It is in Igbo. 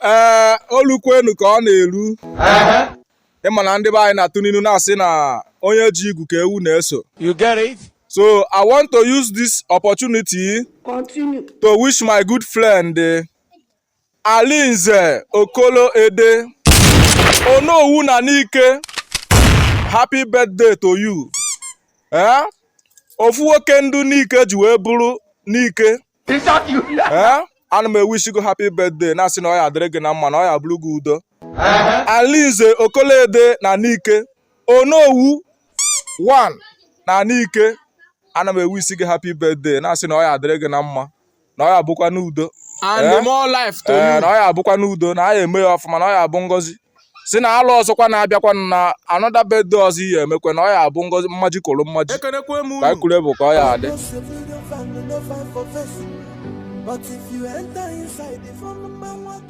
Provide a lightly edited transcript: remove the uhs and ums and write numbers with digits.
Ee, olukwenu ka ọ na-eru. Ị ma na ndị be anyị na-atụ n'ilu na-asị na onye ji igu ka ewu na-eso. You get it? So I want to use this opportunity Continue. To wish my good friend Alinze Okolo Ede, Onowu na Nike, happy birthday to you. Eh? Ofu nwoke ndụ Nike ji wee bụrụ Nike. Eh? Ana m ewish gị happy birthday, na-asị na ọ ya adịrị gị na mma, na ọ ya bụrụ gị udo. Alinze Okolo Ede na Nike, Onowu 1 na Nike, ana m ewish gị happy birthday, na-asị na ọ ya adịrị gị na mma, na ọ ya abụkwa n'udo. And Eh? more life to Ee, you. Na ọ ya abụkwa n'udo, na a ya eme ya ọfụma, na ọ ya abụ ngọzi, si na alụ ọzọkwa na-abịakwa na another birthday ọzọ ihe emekwe, na ọ ya abụ ngọzi mmaji kwuru mmaji. Ekenekwe m Ka anyị unu. kwuru bụ ka ọ ya adị. No civilian fan, no fine for face. But if you enter inside, the phone number one.